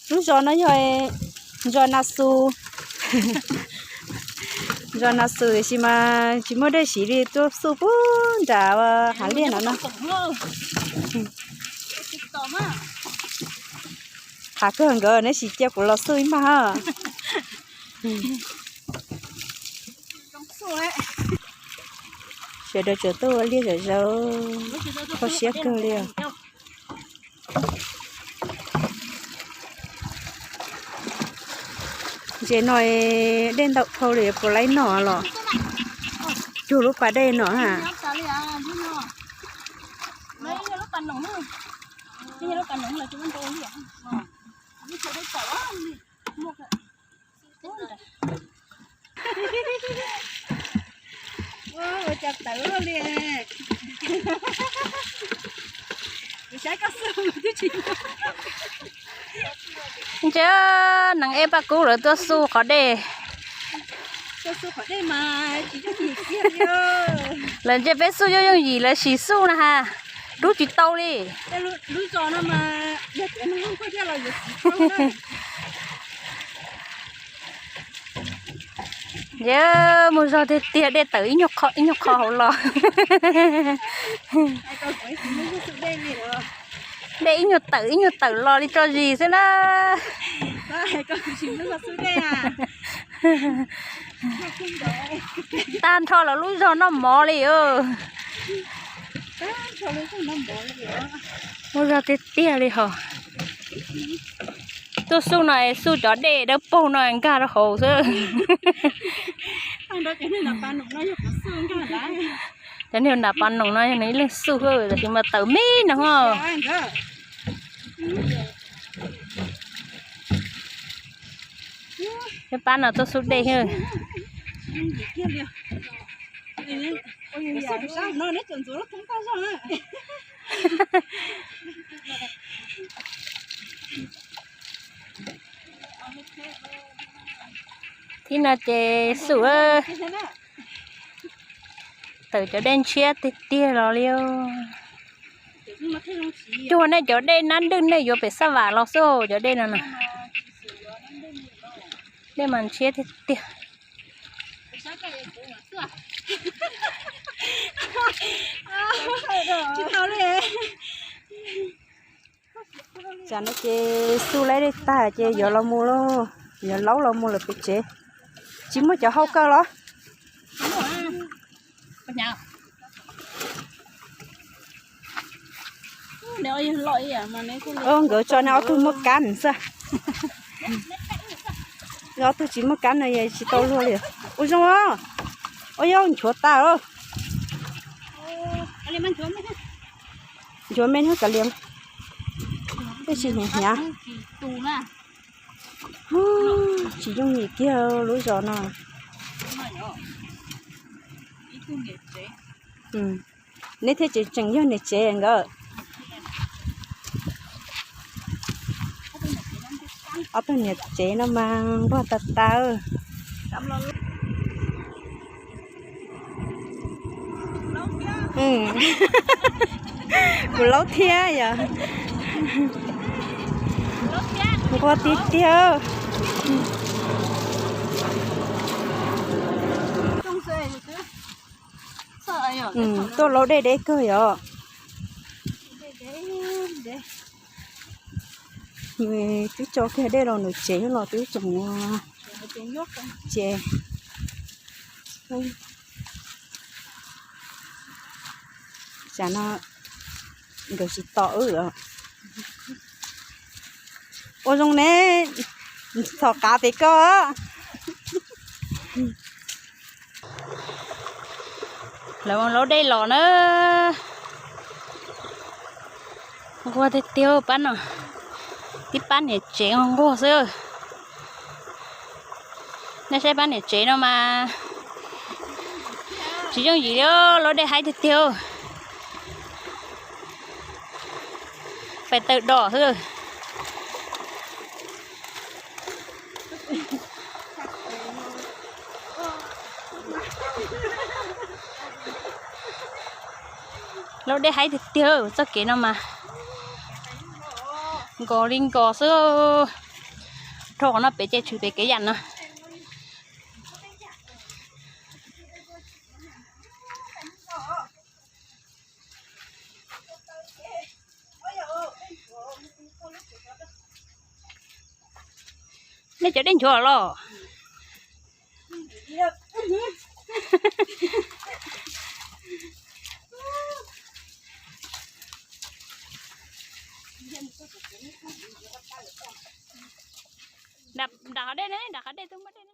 Lub zos no yog Ntso Na Xu. Ntso Na Xu tiam sis mas tsis muaj dej siv li, tuaj xuj puag nram hav liaj no na. Qhav kawg nkawd, neb sim cia kuv los xuj ib mag ha. Sawv daws tseem tuaj ua liaj zom zaws, kho siab kawg li os. Ntses no dej ntau dhau li, puas laib noj los? Cuag lub pas dej no ha. Ua cas tawv luaj li. Kuv saib koj xu twb tsis. Ntshe neeg ej Paj Kub lawv tuaj xu qhov dej. Tuaj xu qhov dej mas tsis yooj yim kiag li. Lawv ntse peb xu yooj yooj yim, lawv sim xu na ha, rub tsis tau li. Lub zos no mas yog tias neeg Hmoob tuaj thiab los yuav sim xu na. Yog mus zog tiag tiag, dej tawm ib nyuag qho, ib nyuag qho hauv los. Dej ib nyuag tawm ib nyuag tawm los li tso zis xwb na. Tag nrho lawv lub zog noj mov li os. Muaj zog tiag tiag li hos. Tuaj xu no xu cov dej dawb paug no nkag rau hauv xwb. Cov niag nram pas noom no yog nws ib leeg xu xwb, tab sis mas tawm me no. Peb pab no tuaj xu dej. Thib no ces xu tawm cov dej ntshiab tiag tiag los li. Cuag nej cov dej nab dwj nej yuav pem xab vam los xwb cov dej no na. Dej mas ntshiab tiag tiag. Tsam no ces xu laib dej tag ces yuav los mus lauj, yuav laub los mus lawm pem tsev. Tsis muaj cov hau kaw los? Nkawd tso nej ob tug muaj kab xwb. Ob tug tsis muaj kab no tsis tau luag li. Ua zoo os. Ua yog nchuav tas. Nchuav me hnub kav liam. Tej tsis hnyav hnyav. Tsis yooj yim kiag lub zos no. Neb thiaj tseem tseem yog niam tsev nkawd. Ob tug niam tsev no mas nquag tas tas. Kuv laub thiab yom. Nquag tiag tiag. Tuaj laub dej deb kawg yom. Nws twb tso kiag dej los nws tsev los twb tseem ces. Tsam no nkawd tsis tos wb. Ua zoo ne, txhom qav pem koj. Lawv laub dej los na. Nquag tiag tiag pab no. Tib pab niam tsev nquag xwb. Nej saib pab niam tsev no mas tsis yooj yim li, laub dej haib tiag tiag. Pais tawm dos xwb. Lub dej haib tiag tiag, txoj kev no mas nkos li nkos xwb. Dhau qhov no pem ces tshwm pem kev yam no. Nej cov dej nchuav los? Nram qhov dej ne, nram qhov dej twb muaj dej.